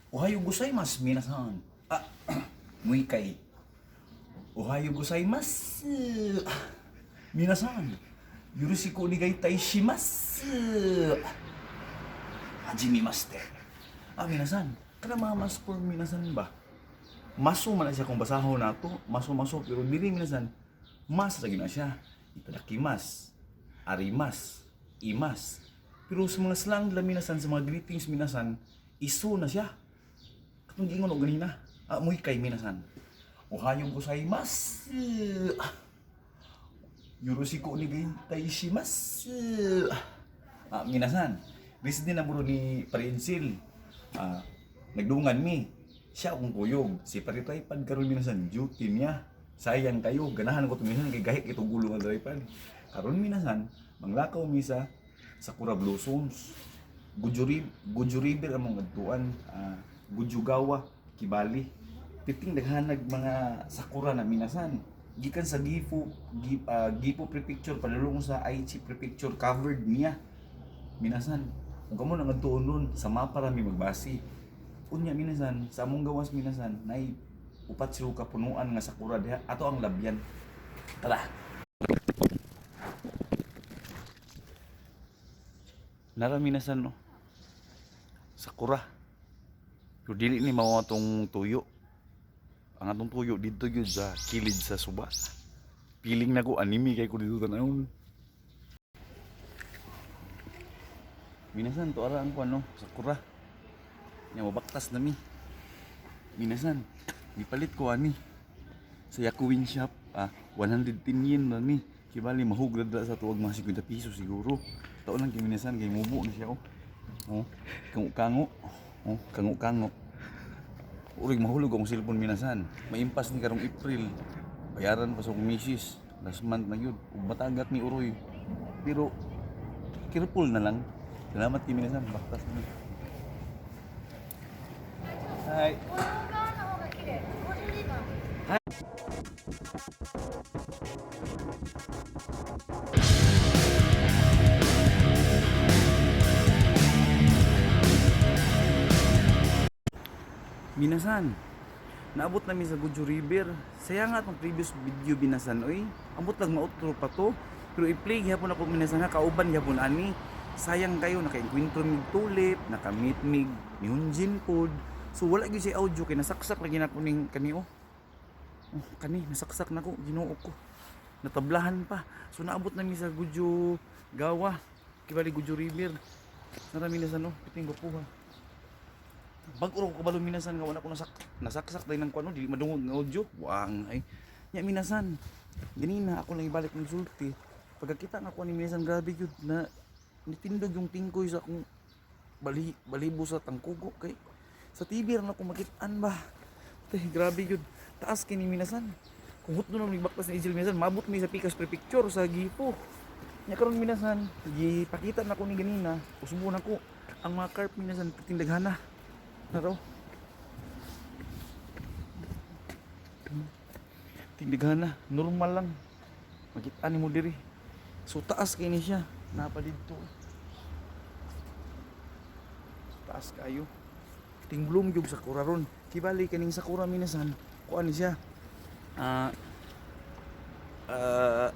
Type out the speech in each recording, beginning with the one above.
Ohayo gozaimasu, minasan. Ah, muikay. Ohayo gozaimasu. Minasan. Yoroshiku onegai shimasu. Hajimemashite. Ah, minasan. Kana mga mas for minasan ba? Maso man na siya kung basahon nato, maso-maso pero dili minasan. Mas lagi na siya. Itadakimas, arimas, imas. Pero sa mga slang nila minasan, sa mga greetings minasan, iso na siya. Katong giingon og ganina. Ah, muy kay minasan. Ohayo gozaimasu. Yoroshiku onegai shimasu. Ah, minasan. Recently na bro ni Parinsil. Ah, nagdungan mi. Siya akong kuyog. Si Pari Tripod karon minasan duty niya. Sayang kayo, ganahan ko tumisan kay gahit itong gulo nga tripod. Karon minasan, manglakaw mi sa Sakura Blossoms. Gujo River among adtuan, Gujugawa, Kibali. Piting daghanag mga sakura na minasan. Gikan sa Gifu, Gifu Prefecture padulong sa Aichi Prefecture, covered niya. Minasan, kung kamo nang adtuon ron, sa mapa ra mi magbasi. Unya minasan, sa among gawas minasan, nay upat sila ka punuan nga sakura diha ato ang labyan. Tara. Nara minasan no. Sakura. Pero dili ni mao atong tuyo. Ang atong tuyo didto gyud sa kilid sa suba. Piling na ko anime kay ko dito tanawon. Minasan to ara ang kuan no, sakura. Nya mabaktas na mi. Minasan, gipalit ko ani sa Yakuin shop, 110 yen na ni. Kibali mahugrad ra sa tuwag mga 50 piso siguro. Taon lang kay minasan kay mubo na siya oh. Oh, kango-kango. Oh, kango-kango. Urig mahulog akong cellphone minasan. Maimpas ni karong April. Bayaran pa sa akong misis. Last month na yun. Ug matagak ni Uroy. Pero careful na lang. Salamat kay minasan. Baktas na. Hi. この側の方が綺麗。これいいな。 Minasan, naabot namin sa Gujo River. Saya nga atong previous video binasan, oy. Ambot lang mautro pa to. Pero i-play gihapon ako minasan ha, kauban gihapon ani. Sayang kayo, naka-enkwentro mig tulip, naka-meet mig Nihonjin pod. So wala gyud siya audio kay nasaksak lagi nako ning kani oh. Oh, kani nasaksak nako, Ginoo ko. Natablahan pa. So naabot namin sa Gujo Gawa. Kibali Gujo River. Nara minasan oh, piting gwapuha. Bag-o ra ko kabalo minasan nga wala ko nasaksak dahil ng kuano dili madungog nga audio. Wang ay. Nya minasan. Ganina ako lang ibalik ng sulti. Pagkakita nga ko ni minasan, grabe gyud na nitindog yung tingkoy sa akong balibo sa tangkugo kay sa TV ra na ko makitaan ba. Te, grabe gyud. Taas kini minasan. Kung hutdo na magbaktas ni Ijil minasan, mabot mi sa Pikas Prefecture sa Gipo. Nya karon minasan, gipakita na ko ni ganina, usbo na ko ang mga carp minasan tindaghana. Naro. Tindighana, normal lang. Makita ni mo diri. So taas kay ni siya. Napa didto. So, taas kayo. Ting bloom gyud sakura ron. Kibali kaning sakura minasan, kuan ni siya.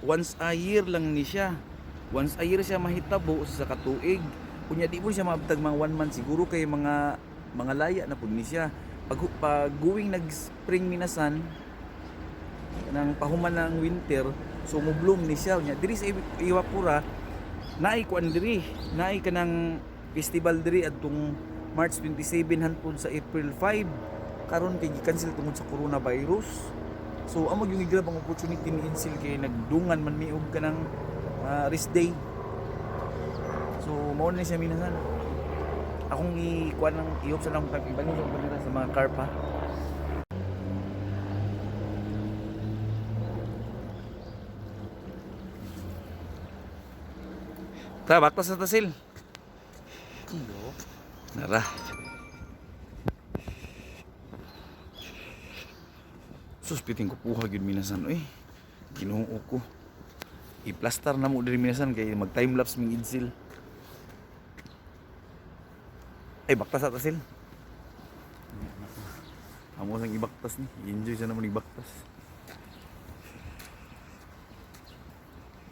Once a year lang ni siya. Once a year siya mahitabo sa katuig. Kunya di po siya maabtag mga one month siguro kay mga laya na pud ni siya. Pag going nag spring minasan nang pahuman ng winter, so mo bloom ni siya. Nya diri sa Iwakura naay kuan diri, naay kanang festival diri adtong March 27 hangtod sa April 5. Karon kay gi-cancel tungod sa coronavirus. So amo yung i-grab ang opportunity ni Insil kay nagdungan man mi og kanang rest day. So mao na siya minasan. Akong i-kuan ng i-hope sa lang ibangon sa kamera sa mga carp ha. Ta, baktas na tasil. Nara. Suspiting ko puha gyud minasan oy. Ginoo ko. I-plaster na mo diri minasan kay mag time lapse ming idsil. Ay baktas sa tasil. Amo sang ibaktas ni. Enjoy sa naman ibaktas.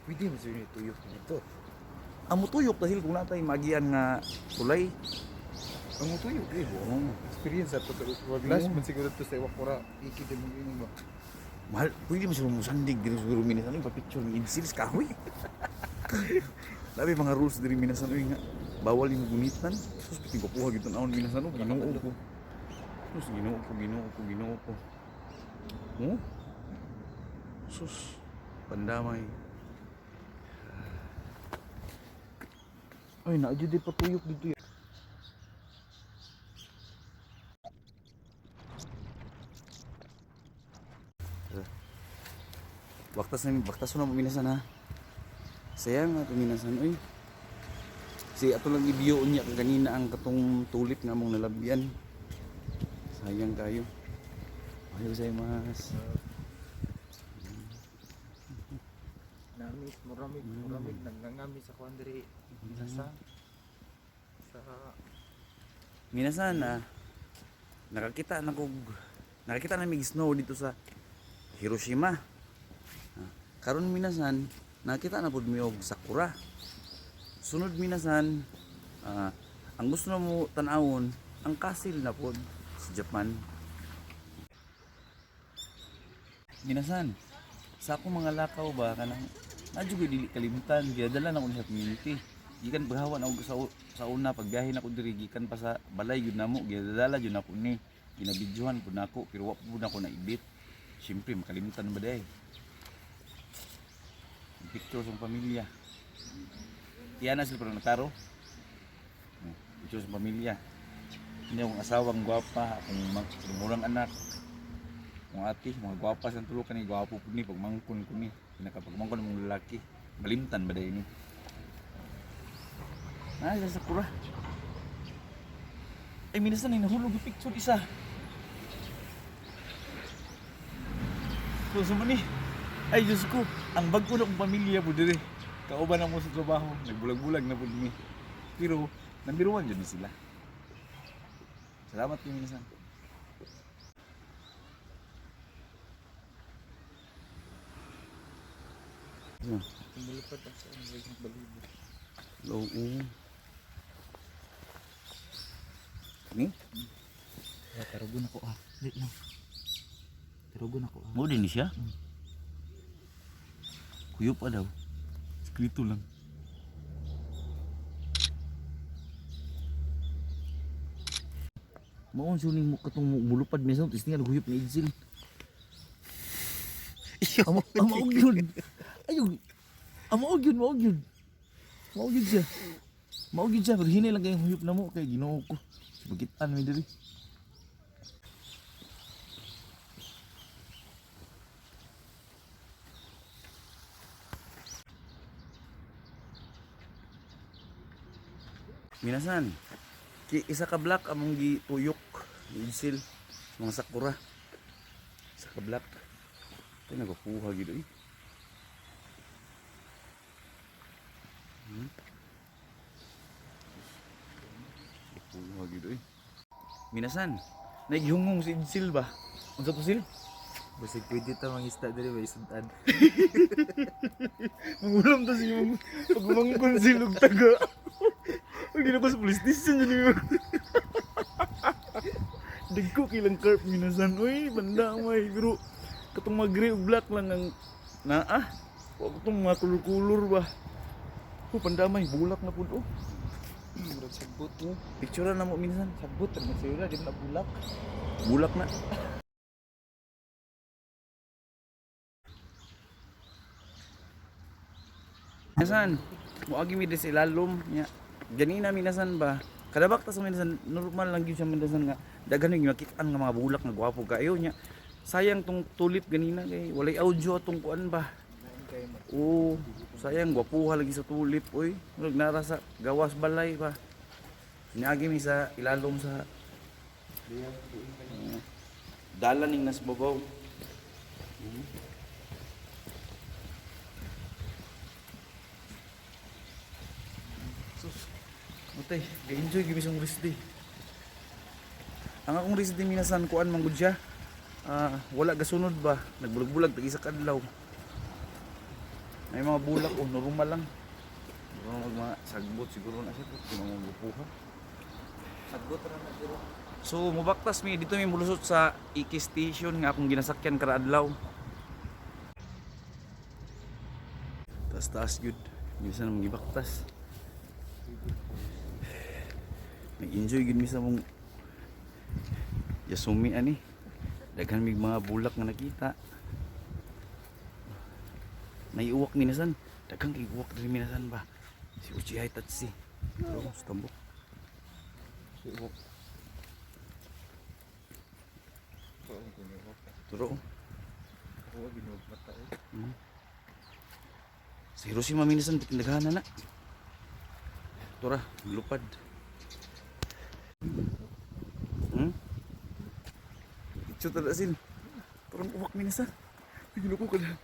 Pwede mo siguro tuyok nito. Amo tuyok dahil kung natay magian nga tulay. Ang tuyok eh. Oo. Experience ato to. Last man siguro to sa Iwakura. Ikit mo yun ba? Mahal, pwede mo siguro musandig diri siguro minasan pa picture ni Edsel sa kahoy. Labi mga rules diri minasan uy nga bawal yung gunitan. Sus piti ko puha gyud tan-awon minasan oh, Ginoo ko. Sus, Ginoo ko, Ginoo ko, Ginoo ko. Oh? Sus, pandamay. Ay, naadyo di patuyok dito ya. Baktas na baktas na minasan ha. Sayang nga minasan oy. Si ato lang ibiyo niya kanina ang katong tulip nga among nalabyan. Sayang kayo. Ayaw sa mas. Namit, muramig, muramig, nagngangami sa kuan diri. Sa Minasan ah. Nakakita na kog nakakita na mig snow dito sa Hiroshima. Ah, karon minasan nakita na pud mi og sakura. Sunod minasan ang gusto na mo tan-awon ang castle na pod sa Japan. Minasan, sa akong mga lakaw ba kanang nadyo ko dili kalimtan gidala na ko sa community. Gikan paghawa na og sa una pagbiyahe na ko diri gikan pa sa balay gyud namo gidala gyud nako ni ginabidyohan pud nako pero wa pud nako na edit. Siyempre makalimtan ba day. Picture sa pamilya. Iyan na sila pero nakaro. Oh, picture sa pamilya. Ini akong asawang gwapa, akong murang anak, mga ate, mga gwapa sa tulo kani gwapo pud ni pagmangkon ko ni. Pinakapagmangkon mong lalaki. Malimtan ba day ni? Ah, sa sakura. Ay, minasan ni nahulog yung picture isa. So, sa ni. Ay, Diyos ko, ang bago na kong pamilya po dire. Kauban na mo sa trabaho, nagbulag-bulag na po ni. Pero, nambiruan dyan ni sila. Salamat kay minasan. Yeah. Tumulupad ang sa ang balibo. Oo. Ni? Ya, tarugon ako ah. Di lang. Tarugon ako ah. Mo din siya. Kuyo pa daw. Skrito lang. Maon siya ning katong mulupad minsan tis nga naguyop ni Edsel. Amo amo og yun. Ayun. Amo og yun, mao yun. Mao yun siya. Mao yun siya pero hinay lang kayong huyop na mo kay Ginoo ko. Bagitan mi diri. Minasan, ki isa ka black among gituyok ni Edsel mga sakura. Isa ka black. Ay nagapuha gid oy. Nagapuha gid oy. Minasan, naghihungong si Edsel ba? Unsa to sil? Basig pwede ta mangisda diri ba isudan. Mangulam ta siya pagmangkon silog taga. Ang gina ko sa police station yun yung Dagko kilang carp minasan. Uy, banda may. Pero katong mga gray ug black lang ang naa. Wa katong mga kulor-kulor ba. Oh, pandamay bulak na pud oh. Murag sagbot. Picture na mo minsan. Sagbot ra man siguro di man na bulak. Bulak na. Minasan, moagi mi sa ilalom nya. Ganina minasan ba? Kadabak ta sa minasan normal lang gyud siya minasan nga daghan yung makitaan nga mga bulak nga gwapo kayo nya. Sayang tong tulip ganina kay walay audio atong kuan ba. Lain kay mo. Oo, sayang gwapuha lagi sa tulip oy. Murag nara sa gawas balay ba. Niagi mi sa ilalom sa dala ning nas babaw. Sus. Matay, ga-enjoy gibi sa rest day. Ang akong resident minasan kuan man gud siya. Ah, wala gasunod ba? Nagbulag-bulag tag isa ka adlaw. May mga bulak oh, normal lang. Normal mag mga sagbot siguro na siya, di mga gupuha. Sagot ra na diri. So mubaktas mi dito mi mulusot sa Iki Station nga akong ginasakyan kada adlaw. Taas taas gyud. Minsan naman gibaktas. Nag-enjoy gyud mi sa mong Yasumi ani. Daghan mig mga bulak nga nakita. Naiuwak minasan. Daghan kay uwak diri minasan ba. Si Uchiha Itachi. Pero sa tambok. Suwok. Ko Turo. Ako ginuog mata eh. Sa Hiroshima minasan bitin na na. Tura, lupad. Itso tada sin. Turang uwak minasan. Ay, Ginoo ko kada.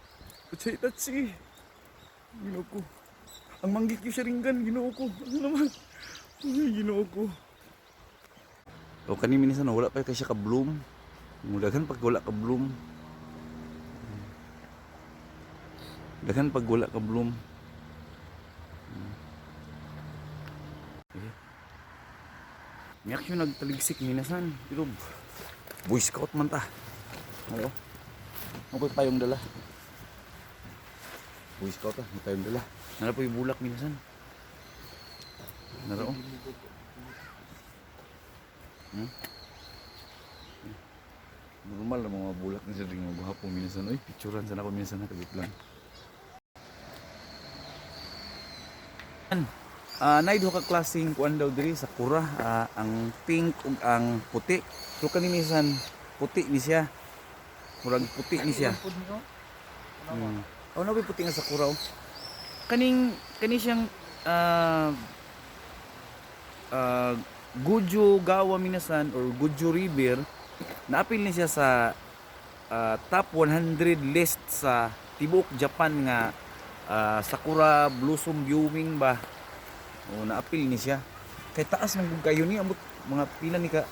Uchiha Itachi. Ginoo ko. Ang manggik yung Sharingan, ginoo ko. Ano naman? Ay, ginoo ko. O kani minasan, wala pa kay siya ka bloom. Daghan pag wala ka bloom. Daghan pag wala ka bloom. Okay. Miyak yung nagtaligsik minasan. Pero Boy Scout man ta. Oo. Ano ko'y payong dala? Boy Scout ah, may payong dala. Nara po yung bulak minasan. Nara oh. Normal na mga bulak na siya rin mga gwapo minasan. Uy, picturean sana ako minasan na kagit lang. Ah, nay duha ka klaseng kuan daw diri sakura, ah, ang pink ug ang puti. So kani minsan puti ni siya. Murag puti ni siya. Pud niyo. Oh, nabi puti nga sakura oh. Kaning kani siyang Gujo Gawa Minasan or Gujo River, naapil ni siya sa top 100 list sa tibuok Japan nga sakura blossom viewing ba. O naapil ni siya. Kay taas man gud kayo ni ambot mga pila ni ka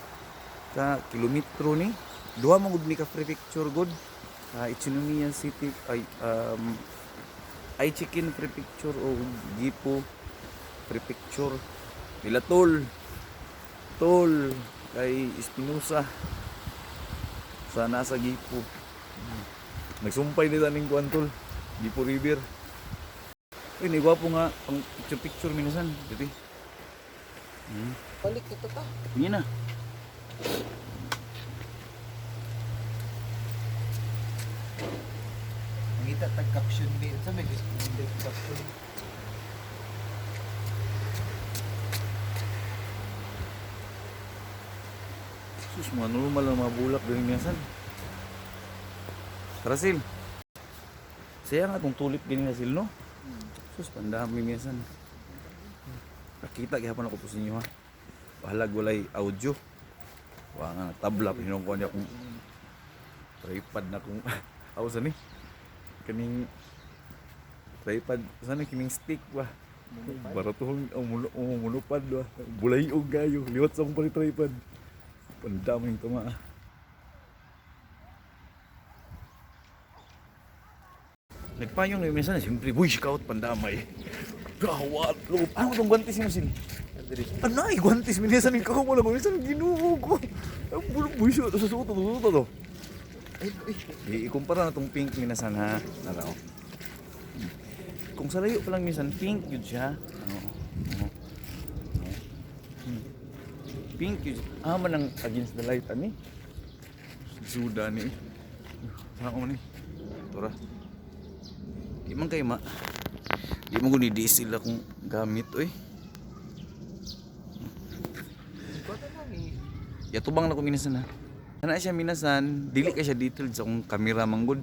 ka kilometro ni. Duha man gud ni ka prefecture gud. Ichinomiya City ay Aichikin Prefecture o Gipo Prefecture. Nila tol. Tol kay Espinosa sa nasa Gipo. Nagsumpay nila ning kuan tol. Gipo River. Uy, ni gwapo nga pang picture picture minasan diri. Balik ito ta. Yun na. Mangita tag caption ni unsa may gusto mong caption. Sus, mga normal na mga bulak diri minasan. Tara Sil. Saya nga itong tulip ganina Sil, no? Sus, pandami minsan. Nakita gihapon ako to sa inyo ha. Bahalag walay audio. Wa nga tabla pinong ko niya kung tripod na kung aw sa ni. Kaning tripod sa ni kining stick ba. Baratuhong ang muno oh, munupad ba. Bulay og gayo liwat sa akong pali tripod. Pandaming tama ah. Nagpayong na yung minsan, siyempre, Boy Scout, pandamay. Gawat, loob. Ano itong guantes mo, Sil? Ano ay, guantes, minsan yung kako mo lang, minsan ginoo ko. Ang bulong buhay siya, sa suot, suot, to. Ay, ay. Ikumpara na itong pink minasan ha. Nara, oh. Kung sa layo pa lang minsan, pink yun siya. Oo. Oo. Oo. Pink yun siya. Ah, man ang against the light, ani? Suda ni. Saan ko man eh? Tura. Di man kayo ma. Di man ko ni diesel akong gamit, oy. Kuwata lang eh. Yatubang na ko minasan ha. Kana siya minasan, dili ka siya detailed sa akong kamera manggod.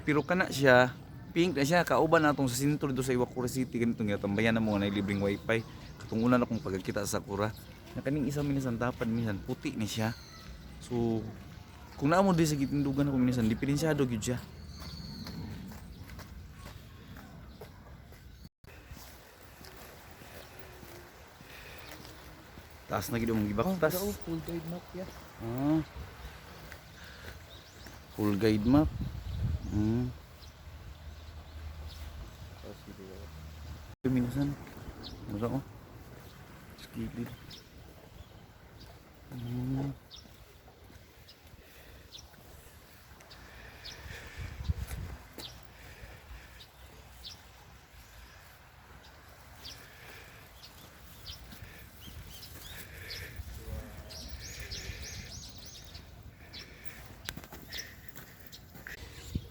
Pero kana siya, pink na siya, kauban na atong sa sentro do sa Iwakura City ganitong gitambayan na mo na libreng wifi. Katong una na akong pagkakita sa Sakura. Na kaning isa minasan tapad minsan puti ni siya. So kung naa mo di sa gitindugan ako minsan, diferensyado gyud siya. Taas na gid mong gibaktas. Oh, full guide map ya. Ah. Full guide map. Minasan. Mura ko. Skilid.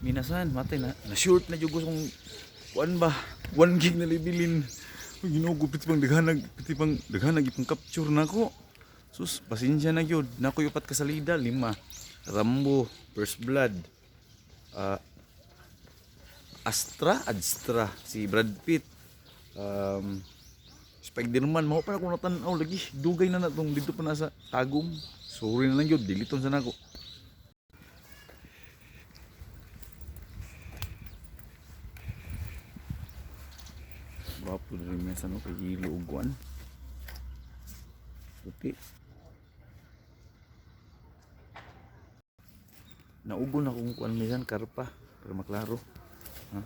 Minasan, matay na. Na-short na jud ko kung kuan ba. 1 gig na libilin. Uy, Ginoo ko piti pang daghanag, piti pang daghanag ipang capture nako. Sus, pasensya na gyud. Nako upat ka salida, lima. Rambo, First Blood. Ah, Astra, Adstra, si Brad Pitt. Spider-Man, mao pa na akong natanaw lagi. Dugay na na tong dito pa na sa Tagum. Sorry na lang yun, diliton sa nako. Gwapo na rin minsan no, kay hilo og kuan. Puti. Naugo na kung kuan minsan karpa para maklaro. Ha?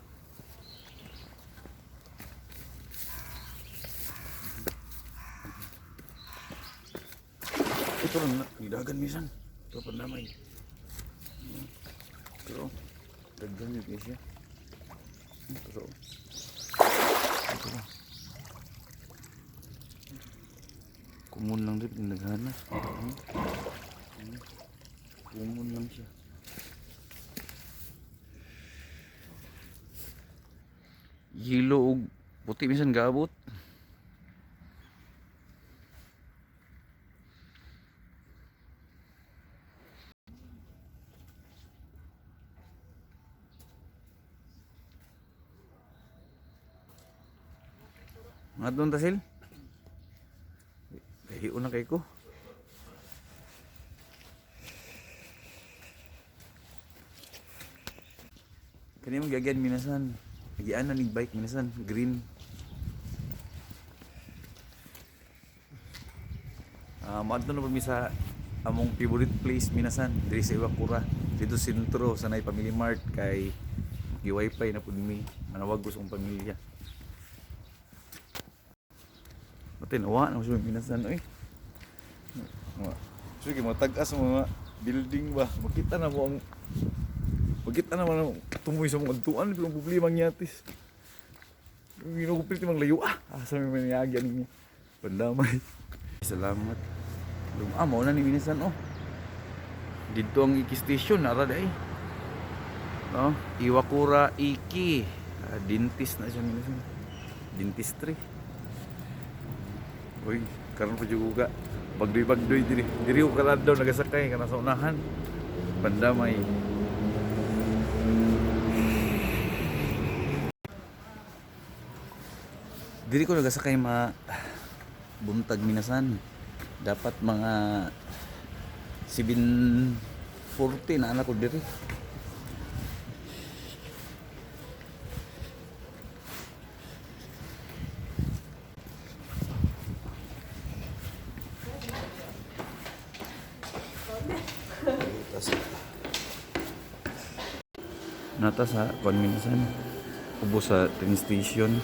Ito lang na, gidagan minsan. Ito pa namay. Pero, daghan yun siya. Pero, ito lang. Kumun lang rin, pinaghana. Kumun lang siya. Yelo og puti minsan gaabot. Mga doon tasil. Kahiyo na kay ko. Kani mo gagyan minasan. Nagian na nig bike minasan, green. Ah, maadto na po mi sa among favorite place minasan diri sa Iwakura dito sentro sa Nay Family Mart kay gi-wifi na pud mi manawag ko sa akong pamilya. Matin awa na siya minasan oy. Wa. Sige mo tag-as mga building ba makita na mo ang makita na mo ang tumoy sa mga adtuan pero ang problema ang yatis. Ginugupilit mang layo ah. Asa may mangyagi ninyo. Pandamay. Salamat. Ah, mao na ni minasan oh. Dito ang Iki Station, nara day. No? Iwakura Iki. Ah, dentist na siya minasan. Dentistry. Uy, karon pa jud ko ka. Bagdoy-bagdoy diri. Diri ko kalad daw nagasakay kana sa unahan. Pandamay. Diri ko nagasakay ma buntag minasan. Dapat mga 7:40 na anak ko diri. Nata sa kuan minasan. Ubo sa train station.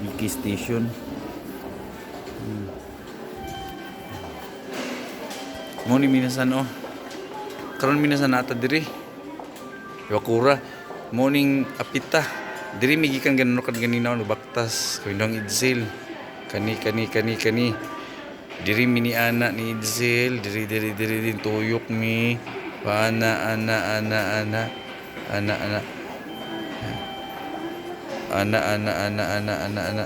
Iki station. Mo ni minasan oh. Karon minasan nata diri. Iwakura. Morning apita. Diri mi gikan ganun kad ganinaw no baktas kawindang Idsel. Kani kani kani kani. Diri mi ni ana ni Idsel, diri diri diri din tuyok mi. Paana ana ana ana ana ana ana ana ana ana ana ana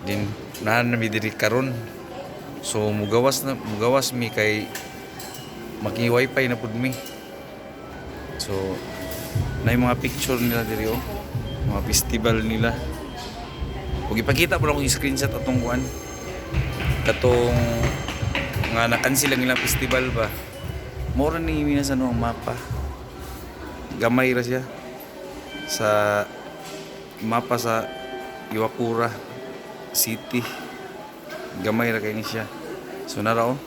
din naan na mi diri karon. So mugawas na mugawas mi kay maki wifi na pud mi. So na yung mga picture nila diri oh. Mga festival nila. Ug ipakita po lang akong screenshot atong kuan. Katong nga na-cancel ang ilang festival ba. Mora ni minasan ang mapa. Gamay ra siya sa mapa sa Iwakura City. Gamay ra kay ni siya. So nara oh.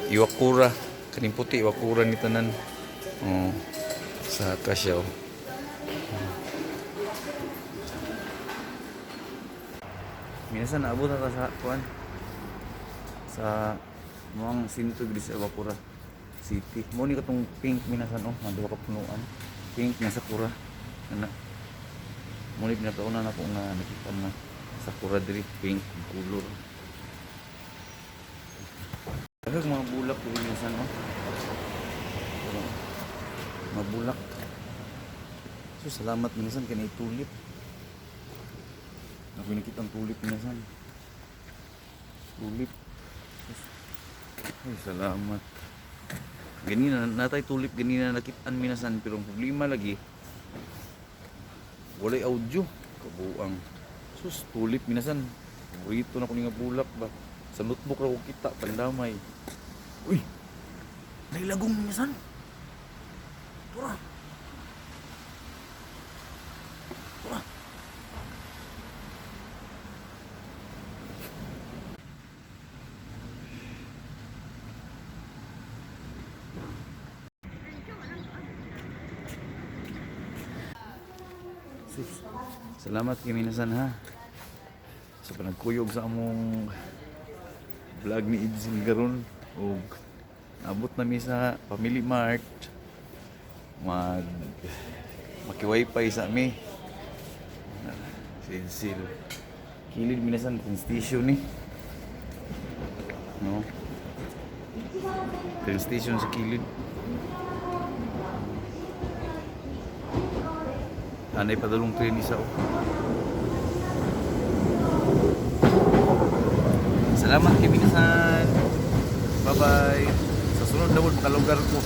Iwakura. Kaning puti iwakura ni tanan. Oh. Saka siya oh. Minsan naabot na ta sa kuan sa muang sinto gid sa Iwakura City. Mo ni katong pink minasan oh, nga duha ka punuan. Pink nga sakura. Ana. Mo ni pinakauna na ko nga nakita na sakura diri pink ang color. Daghang mga bulak diri minasan oh. Pero, mga bulak. So salamat minasan kay tulip. Ako nakita ang tulip minasan. Tulip. Ay, salamat. Ganina, natay tulip ganina nakitaan minasan pero ang problema lagi walay audio. Kabuang. Sus, tulip minasan. Paborito na ko ni nga bulak ba. Sa notebook ra ko kita pandamay. Uy. Nailagong minasan. Tura. Tura. Sus. Salamat kay minasan ha. Sa panagkuyog sa among vlog ni Idsil garon og naabot na mi sa Family Mart mag maki-wifi sa ami. Si Idsil. Kilid minasan train station ni. No? Train station sa kilid. Anay padulong train isa oh. Salamat kay Minasan. Bye-bye. Sa sunod na makalugar ko.